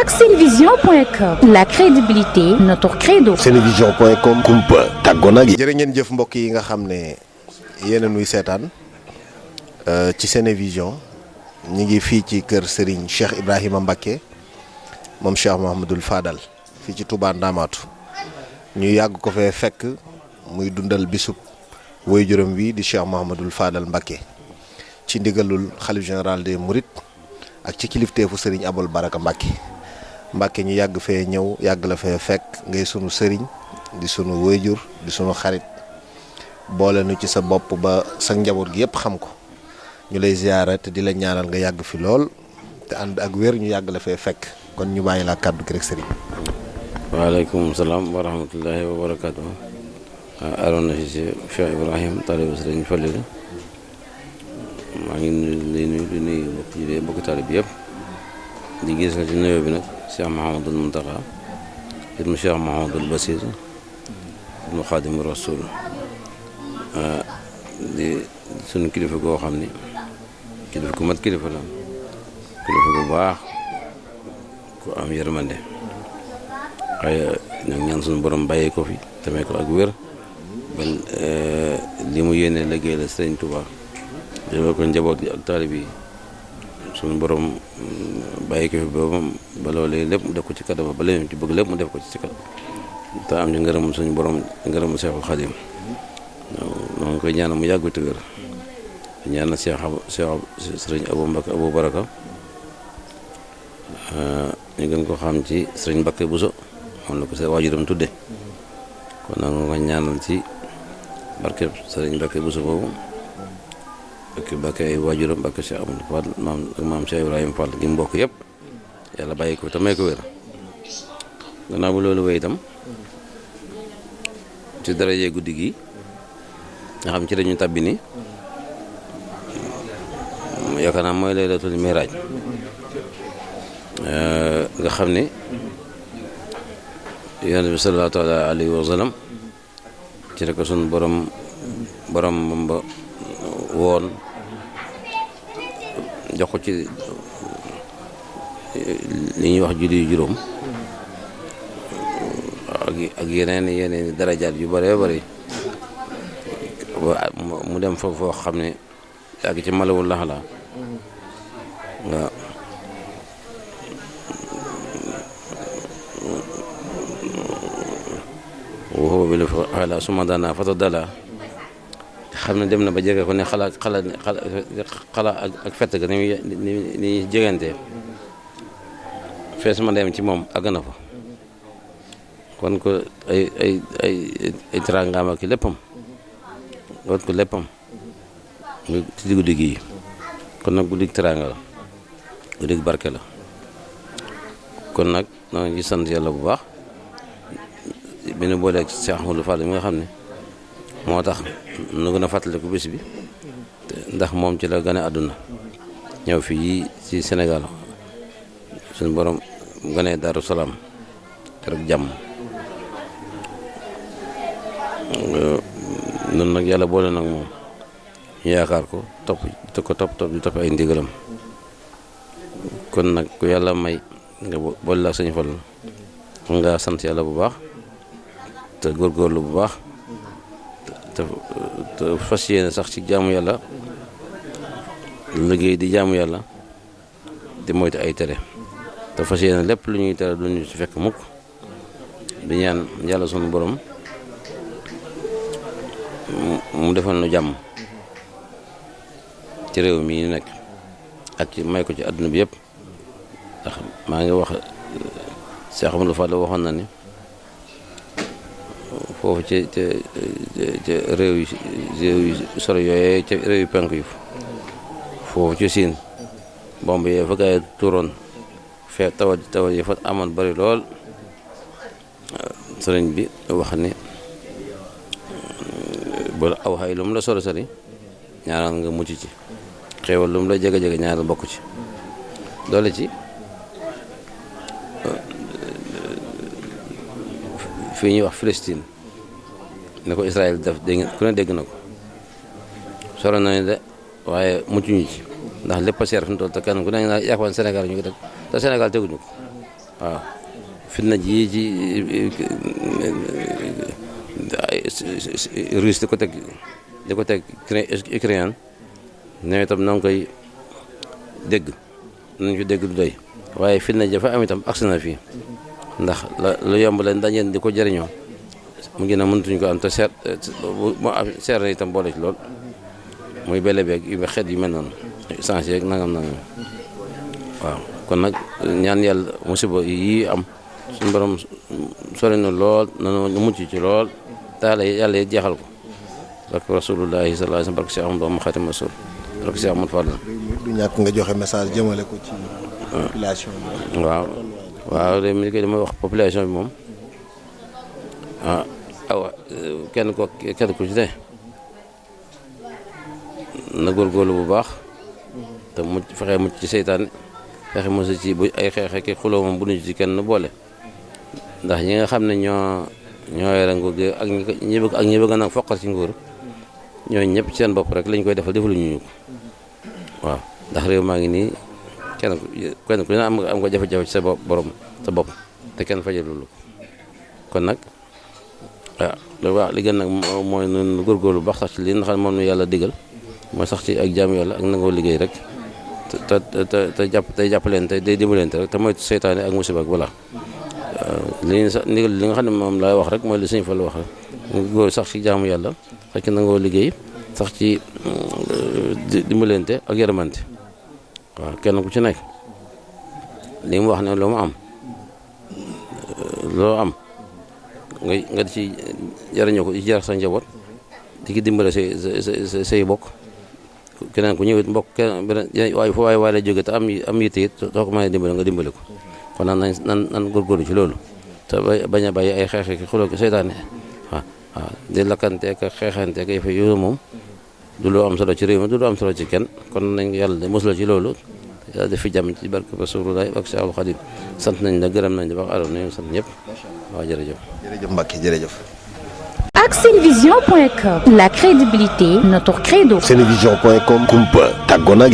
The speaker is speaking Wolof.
ak senevision.com, la crédibilité notre credo. senevision.com kumpa tàggoo nag. jërë ngeen jëf mbokk yi nga xam ne yéen a nuy seetaan ci Senevision ñi ngi fii ci kër Serigne Cheikh Ibrahima Mbacké moom Cheikh Mouhamadoul Fadal fii ci Touba Ndamatou ñu yàgg ko fee fekk muy dundal bisub waajuram wi di Cheikh Mouhamadoul Fadal Mbacké ci ndigalul xalif général des Mourides ak ci kilifteefu Serigne Abol Baraka Mbacké ñu yàgg fee ñëw yàgg la fee fekk ngay sunu sëriñ di sunu waajur di sunu xarit boole nu ci sa bopp ba sa njaboot gi yëpp xam ko ñu lay ziyaara te di la ñaanal nga yàgg fi lool te ànd ak wér ñu yàgg la fee fekk kon ñu bàyyi laa kàddu gi rek sëriñ. waaleykum salaam wa rahmatullahi wa barakaatu. Arona si Cheikh Ibrahim taalibe Sëriñ Fallilu maa ngi nuyu di nuyu mbokk yi mbokk taalibe bi yëpp di gisal ci nuyoo bi nag Cheikh Mouhamadoul Mountakha ibnu Cheikh Mouhamadoul Bassir ibnu Xaadimu Rasuul di sunu kilifa goo xam ni kilifa ku mat kilifa la kilifa bu baax ku am yërmande waaye ñoo ñaan sunu borom bàyyee ko fi tamee ko ak wér ba li mu yéene liggéey la Sëriñ Tuubaa defal ko njaboot gi ak taalib yi sunu borom bàyyi ko fi ba loolee lépp mu def ko ci kadam ba leen ci bëgg lépp mu def ko ci kadam te am ñu ngërëmu suñu borom ngërëmu Seexul Xadim noo ngi koy ñaanal mu yàggu te wér ñaanal Sëriñ Abou Baraka ñu gën ko xam ci Sëriñ Mbacké Bousso moom la ko sa waajuram tudde kon nag nga ko ñaanal ci barke Sëriñ Mbacké Bousso boobu ak Mbacké ay waajuram Mbacké Cheikh Amadou Fall maam Cheikh Ibrahima Fall gi mbokk yëpp yàlla bàyyi ko te may ko wér gannaaw bu loolu wéy itam ci daraje guddi gi nga xam ci dañu tàbbi ni yaakaar naa mooy laylatul miraaj nga xam ne yonent bi sallallahu taala alayhi wa sallam ci rek sun borom ba woon jox ko ci li ñuy wax julli juróom ak yeneen darajaat yu bëree bëri mu dem foo xam ne yàgg ci malawul laxla nga waxoo bi la fa xala suma daana fata dala xam ne dem na ba jege ko ne xala ak fett ga ni jegante fees ma dem ci moom àgg na fa kon ko ay teraangaam ak léppam wat ko léppam mu ci diggu digg yi kon nag guddig teraanga la guddig barke la kon nag noo ngi sant yàlla bu baax bi nu booleeg Cheikh Ahmadou Fall mi nga xam ne moo tax nu gën a fàttaliku bés bi ndax moom ci la gane àdduna ñëw fii ci Sénégal suñu borom gane Daaru Salaam rek jàmm noonu nag yàlla boole nag moom ñu yaakaar ko topp di topp ay ndigalam kon nag ku yàlla may nga boole la ak Sëñ Fallu nga sant yàlla bu baax te góorgóorlu bu baax te fas yéene sax ci jaamu yàlla liggéey di jaamu yàlla di moytu ay tere te fas yéene lépp lu ñuy tere du ñu ci fekk mukk di ñaan yàlla sunu borom mu defal nu jàmm ci réew mi ñu nekk ak ci may ko ci àdduna bi yëpp ndax maa ngi wax Cheikh Amadou Fall waxoon na ni foofu ci réew yi sore yooyee ca réew yu penk yi foofu ci siin bomb yee fa gaay tuuroon fee tawat yi fa amoon bari lool sëriñ bi wax ni ba aw xay lu mu la sori ñaanal nga mucc ci xéewal lu mu la jege ñaanal bokk ci doole ci fii ñuy wax Palestine ne ko Israël def dégg ku ne dégg na ko sore nañu de waaye muccuñu ci ndax lépp a seer fi mu toll te kenn ku ne yaakaar Sénégal ñu ngi dëkk te Sénégal teguñu ko waaw fitna ji ci Russie di ko teg Ukraine ñoom itam na nga koy dégg nañ ko dégg du doy waaye fitna ji fa am itam agsi na fii ndax lu yomb leen dañeen di ko jëriñoo mu ngi ne mënatuñ ko am te seer na itam boole ci lool muy bele beeg yu xeet yu mel noonu essence yeeg nangam waaw kon nag ñaan yàlla musiba yi am suñu borom sori na lool nanu mucc ci lool taala yàlla yi jeexal ko barke rasulullahi sallallahu alayhi wasallam barke Cheikh Ahmadou Khadim Rasoul barke Cheikh Ahmadou Fadal du ñàkk nga joxe message jëmale ko ci population bi. waaw léegi damay wax population bi moom kenn ku ci ne na góorgóorlu bu baax te fexe mucc ci seytaane fexe mosu ci bu ay xeexe ki xuloo moom bu ñu ci kenn boole ndax ñi nga xam ne ñoo yore nguur gi ak ñi bëgg nag foqal ci nguur ñooñu ñëpp seen bopp rek lañ koy defal defaluñu ñu ko waaw ndax réew maa ngi nii kenn ku ne am nga jafe-jafe ci sa bopp te kenn fajalul ko kon nag waaw li gën nag mooy nun góorgóorlu baax sax ci li nga xam ne moom nu yàlla digal mooy sax ci ak jaamu yàlla ak nangoo liggéey rek te jàppaleen te day dimbalante rek te moytu seytaane ak musiba ak balaa li nga xam ne moom laay wax rek mooy li Sëñ Fallu wax rek góor sax ci jaamu yàlla sax ci nangoo liggéey sax ci dimbalante ak yërmante waaw kenn ku ci nekk li mu wax ne loo am nga ci jariñoo ko ci jar sa njaboot di ki dimbale say bokk keneen ku ñëwit mbokk keneen waaye foo waaye la jóge te am yitte it soo ko mënee dimbale nga dimbale ko kon nag nan góorgóorlu ci loolu te bañ a bàyyi ay xeex ki xuloo ki seytaane waaw di lakkante ak xeexante ak yëf yooyu moom du loo am solo ci réew mi du loo am solo ci kenn kon nañ yàlla mosula ci loolu yàlla def fi jàmm ci barke Rasulullah ak Cheikh Khadim sant nañ la gërëm nañ la wax aloon nañu sant ñëpp waaw jërëjëf Mbacke jërëjëf. ak senevision.com, la crédibilité notre credo. senevision.com kumpa tàggoo nag